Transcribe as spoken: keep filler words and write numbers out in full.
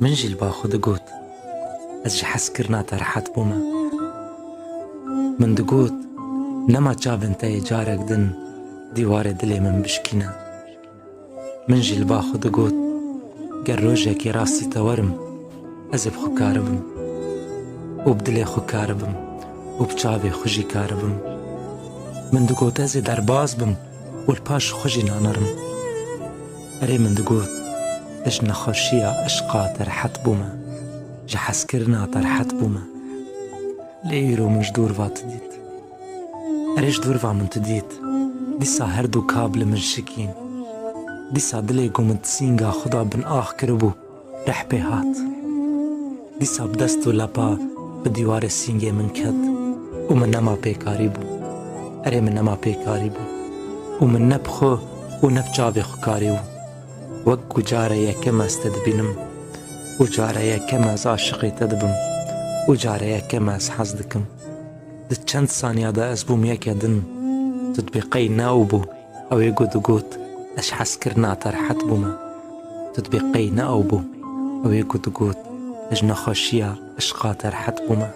Min jî li ba xwe digot, ez ji hezkirina te rehet bûme. Min digot, nema çavên te yê carek din dîwarê dilê min bişkîne. Min jî li ba xwe digot, ger rojekê rastî te werim, ez ê bi xwe karibim û bi dilê xwe karibim û bi çavê xwe jî karibim. Min digot, ez ê derbas bim û li paş xwe jî nanerim. Erê, min digot, ez ji nexweşiya eşqa te rehet bûme, ji hezkirina te rehet bûme. Lê îro min ji dûr va tu dît. Erê, ji dûr va min tu dît. Dîsa her du kab li min şikîn. Dîsa dilê ku min di sînga xwe da bin ax kiribû, rih pê hat. Dîsa bi dest û lepa bi dîwarê sîngê min ket û min nema pê karî bû. Erê, min nema pê karî bû û min ne bi xwe û ne bi çavê xwe karî bû. Wek ku cara yekem ez te dibînim û cara yekem ez aşiqê te dibim û cara yekem ez hez dikim. Di çend saniya de ez bûm yeke din. Tu dibê qey ne ew bû, ew ê ku digot, ez ji hezkirina te rehet bûme. Tu dibê qey ne ew bû, ew ê ku digot, ez ji nexweşiya eşqa te rehet bûme.